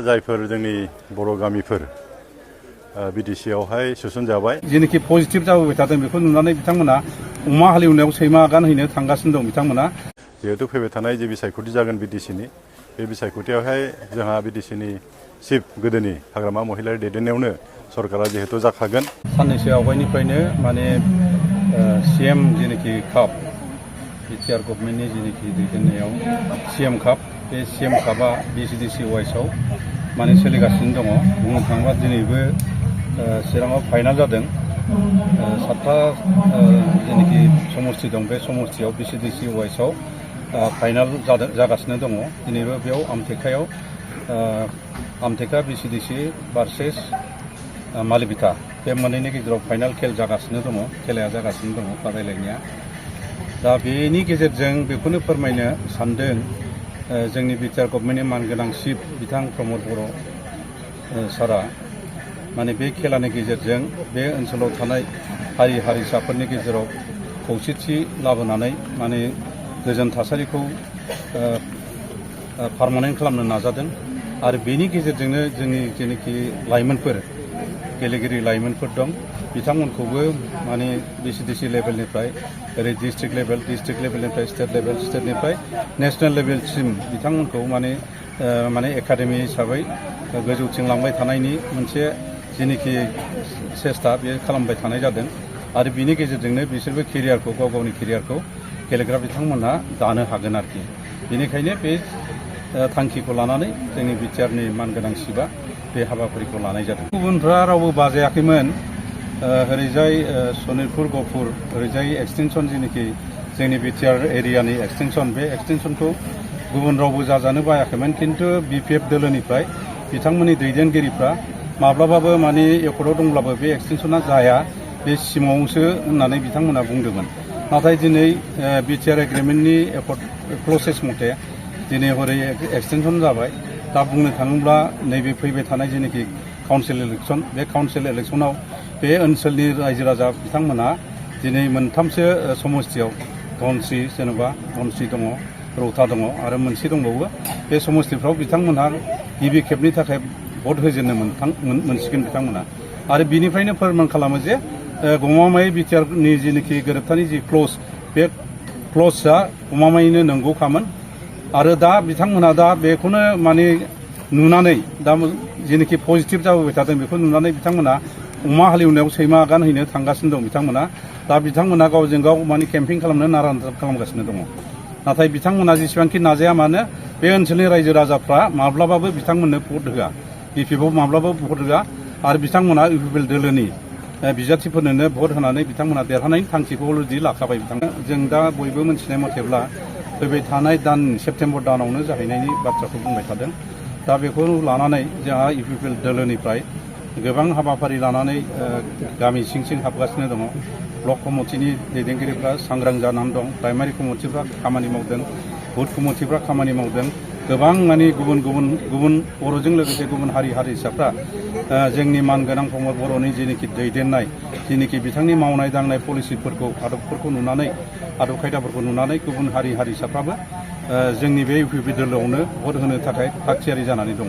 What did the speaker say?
जायफोर जोंनि बर' गामिफोर बिटिसिआवहाय सोसनजाबाय जेनाखि पजिटिभ जाबोबाय थादों बेखौ नुनानै बिथांमोना अमा हालेवनायाव सैमा आगान हैनो थांगासिनो दं बिथांमोना। जिहेतु फैबाय थानाय जे बिसायख'थि जागोन बिटिसिनि बे बिसायख'थियावहाय जोंहा बिटिसिनि चिफ गोदोनि हाग्रामा महिलारि दैदेननायावनो सरकारा जिहेतु जाखागोन। साननैसो आवगायनिफ्रायनो माने सीएम जेनाखि काप बिटिआर गभर्नमेन्टनि जेनाखि दैदेननायाव सीएम काप बे सीएम कापआ बिसिडिसि वाइसआव माने सोलिगासिनो दङ। बुंनो थाङोब्ला दिनैबो चिराङाव फाइनाल जादों। 7टा जेनाखि समस्ति दं बे समस्तियाव बिसिडिसि वाइसआव फाइनाल जागासिनो दङ। दिनैबो बेयाव आमटेका बिसिडिसि भार्सेस मालिबिथा बे मोननैनि गेजेराव फाइनाल खेल जागासिनो दङ। खेलाया जागासिनो दङ बादायलायनाया। दा बेनि गेजेरजों बेखौनो फोरमायनो सानदों जोंनि बिटिआर गभर्नमेन्टनि मानगोनां चिफ बिथां प्रमद बर' सारा माने बे खेलानि गेजेरजों बे ओनसोलाव थानाय हारि हारिसाफोरनि गेजेराव खौसेथि लाबोनानै माने गोजोन थासारिखौ पारमानेन्ट खालामनो नाजादों। आरो बेनि गेजेरजोंनो जोंनि जेनाखि लाइमोनफोर गेलेगिरि लाइमोनफोर दं बिथांमोनखौबो माने बिसिडिसि लेभेलनिफ्राय ओरै डिस्ट्रिक्ट लेभेलनिफ्राय स्टेट लेभेल, स्टेटनिफ्राय नेशनेल लेभेलसिम बिथांमोनखौ माने एकाडेमि हिसाबै गोजौथिं लांबाय थानायनि मोनसे जेनाखि सेस्था बे खालामबाय थानाय जादों। आरो बिनि गेजेरजोंनो बिसोरबो केरियारखौ गाव गावनि केरियारखौ गेलेग्रा बिथांमोनहा दानो हागोन आरोखि। बेनिखायनो बे थांखिखौ लानानै जोंनि बिटिआरनि मानगोनां चिफआ बे हाबाफारिखौ लानाय जादों। गुबुनफ्रा रावबो बाजायाखैमोन। ओरैजाय सनितपुर गहपुर ओरैजाय एक्सटेनसन जेनाखि जोंनि बिटिआर एरियानि एक्सटेनसन बे एक्सटेनसनखौ गुबुन रावबो जाजानो बायाखैमोन। खिन्थु बिपिएफ दोलोनिफ्राय बिथांमोननि दैदेनगिरिफ्रा माब्लाबाबो माने एकर्डआव दंब्लाबो बे एक्सटेनसना जाया बे सिमावसो होननानै बिथांमोना बुंदोंमोन। नाथाय दिनै बिटिआर एग्रिमेन्टनि एकर्ड क्लसेस मथे दिनै हरै एक्सटेनसन जाबाय। दा बुंनो थाङोब्ला नैबे फैबाय थानाय जेनाखि काउन्सिल इलेक्सन बे काउन्सिल इलेक्सनाव बे ओनसोलनि रायजो राजा बिथांमोना दिनै मोनथामसो समस्तियाव धनस्रि जेन'बा धनस्रि दङ, रौता दङ आरो मोनसे दंबावो। बे समस्तिफ्राव बिथांमोनहा गिबि खेबनि थाखाय भट होजेननो मोनसिगोन बिथांमोना। आरो बिनिफ्रायनो फोरमान खालामो जे गमामायै बिटिआरनि जेनाखि गोरोबथानि जि क्लज बे क्लजआ गमामायैनो नंगौखामोन। आरो दा बिथांमोनहा दा बेखौनो माने नुनानै दा जेनाखि पजिटिभ जाबोबाय थादों बेखौ नुनानै बिथांमोना अमा हालेवनायाव सैमा आगान हैनो थांगासिनो दं बिथांमोना। दा बिथांमोना गावजों गाव माने केम्पिं खालामनो नारा नाथा खालामगासिनो दङ। नाथाय बिथांमोना जेसेबांखि नाजाया मानो बे ओनसोलनि रायजो राजाफ्रा माब्लाबाबो बिथांमोननो भट होआ, बिपिएफआव माब्लाबाबो भट होआ। आरो बिथांमोना इउपिपिएल दोलोनि बिजाथिफोरनोनो भट होनानै बिथांमोना देरहानायनि थांखिखौ अलरेडि लाखाबाय। जों दा बयबो मिथिनाय मथेब्ला फैबाय थानाय दान सेप्तेम्बर दानावनो जाहैनायनि बाथ्राखौ बुंबाय थादों। दा बेखौ लानानै जोंहा इउपिपिएल दोलोनिफ्राय गोबां हाबाफारि लानानै गामि सिं सिं हाबगासिनो दङ। ब्लक कमिटिनि दैदेनगिरिफ्रा सांग्रां जानानै दं, प्राइमारि कमिटिफ्रा खामानि मावदों, बुथ कमिटिफ्रा खामानि मावदों। गोबां माने गुबुन बर'जों लोगोसे गुबुन हारि हारिसाफ्रा जोंनि मानगोनां प्रमद बर'नि जेनाखि दैदेननाय जेनाखि बिथांनि मावनाय दांनाय पलिसिफोरखौ आदबफोरखौ नुनानै आदब खायदाफोरखौ नुनानै गुबुन हारि हारिसाफ्राबो जोंनि बे इउपिपिएल दोलोआवनो भट होनो थाखाय थाग थियारि जानानै दङ।